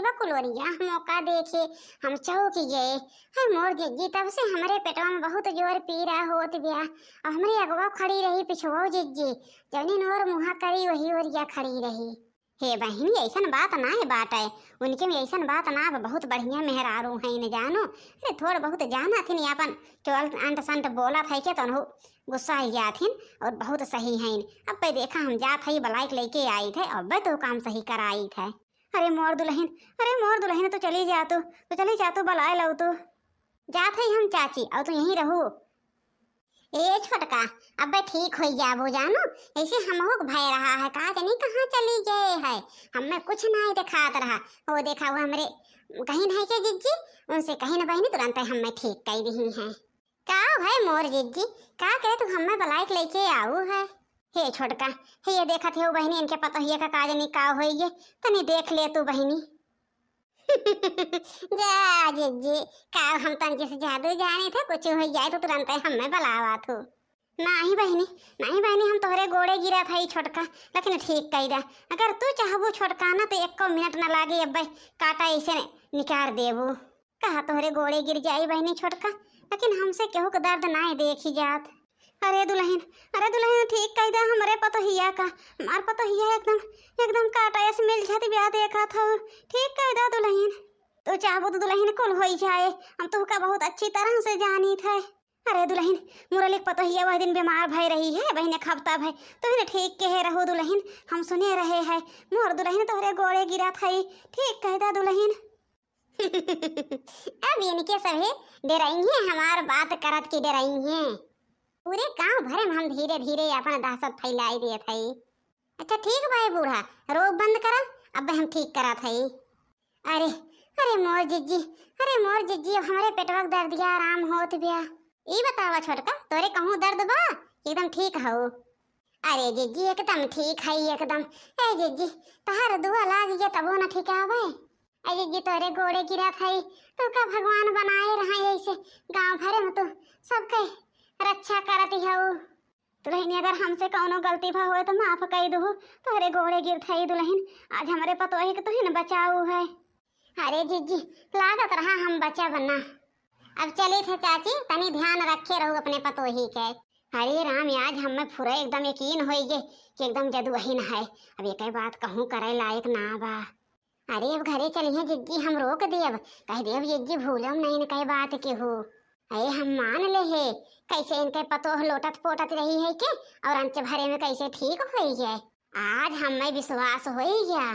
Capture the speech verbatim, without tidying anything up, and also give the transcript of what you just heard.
बकुल ओरिया हम ओका देखे, हम चौंक गए। है मोर जिज्जी, तब से हमरे पेटवा में बहुत जोर पीरा होत बिया। अब हमरे अगवा खड़ी रही, पिछुआ जिज्जी, जौनी ओर मुँहा करी वही ओरिया खड़ी रही। हे बहिनी, ऐसन बात ना है बाटे, उनके में ऐसन बात ना बा, बहुत बढ़िया मेहरारू हैं न जानो। अरे थोड़ बहुत जाना थी अपन चोल अंट संट बोला था के तनहु गुस्सा ही जात हिन, और बहुत सही हैं। अब पे देखा हम जात है बलाइक लेके आई थे, अब तो काम सही कराई थे। अरे मोर दुलहिन, अरे मोर दुलहिन, तू चली जा तू, तू चली जा तू, बलाए लऊ तू। जात है हम चाची, और तू यहीं रहू। ए छोटका, अब्बे ठीक होई जाबो जानो, ऐसे हमहू के भय रहा है, का जानी कहाँ चली गए है, हमें कुछ नहीं दिखात रहा। वो देखा वो हमरे कहिन है के जिज्जी, उनसे कहिन बहिनी तुरंत हमें ठीक कर दी है। का भाई मोर जिज्जी, का कहे तू हमें बलाइक लेके आऊ है? हे छोटका, हे ये देखत हो बहिनी, इनके पतोहिया का का जानी का होई गे, तनी देख ले तू बहिनी। जा जिज्जी, का हम तन जैसे जादू जानी थे, कुछ हो जाए तो तुरंत हमें बलावा थू। नहीं बहिनी, नहीं बहिनी, हम तोहरे गोड़े गिरा था ई छोटका, लेकिन ठीक कई दा। अगर तू चाहबू छोटका ना तो एको मिनट ना लागे, अब्बे काटा ऐसे निकार देबू। कहा तोहरे गोड़े गिर जाई बहिनी छोटका, लेकिन हमसे केहू के दर्द नाय देखी जात। अरे दुलहिन, अरे दुलहिन, ठीक कई दा हमरे पतोहिया का, हमार पतोहिया एकदम, एकदम काटा ऐसे मिल जाती ब्याह देखा था, ठीक कई दा दुलहिन। तू चाहबू तो दुलहिन कुल होई जाए, हम तुहका बहुत अच्छी तरह से जानी थे। अरे दुलहिन, मुरली के पतोहिया वह दिन बीमार भय रही है, बहिने खपता भय, तुहिन ठीक कहे रहो दुलहिन, हम सुने रहे हैं, मोर दुलहिन तोहरे गोड़े गिरा था, ठीक कह दा दुलहिन। अब इनके सभे डराई हैं, हमार बात करत की डराई हैं। पूरे गांव भरे में हम धीरे धीरे अपन दहशत फैलाई देत हई। अच्छा ठीक बा ए बूढ़ा, रोब बंद करा, अब हम ठीक करत हई। अरे, अरे मोर जिज्जी, अरे मोर जिज्जी, अब हमरे पेटवा के दर्दिया आराम होत बिया। ई बतावा छोटका, तोरे कहूँ दर्द बा? एकदम ठीक हऊ? अरे जिज्जी, एकदम ठीक हई एकदम। ए जिज्जी, तहार दुआ लाग गया तबो न ठीक आवे। ए जिज्जी, तोरे गोड़े गिरत हई, तू का भगवान बनाए रहा ऐसे, गांव भरे में तू सबके रक्षा करत हऊ। दुलहिन, अगर हमसे कौनो गलती भा होए तो माफ कई दू, तोहरे गोड़े गिरत हई दुलहिन, आज हमरे पतोही के तुहिन बचाऊ है। अरे जिज्जी, लागत रहा हम बचब ना। अब चली थे चाची, तनी ध्यान रखे रहू अपने पतोही के। अरे राम, आज हमें पूरा एकदम यकीन होई गे कि एकदम जदुअहिन है। अब ये बात कहूँ करे लायक ना बा। अरे अब घरे चलिहे जिज्जी, हम रोक देब, कह देब जिज्जी भूलम नहीं इनके बात के हो। अरे हम मान ले हे, कैसे इनके पतोह लोटत पोटत रही है के और अंच भरे में कैसे ठीक होई है। आज हमें विश्वास होई गया।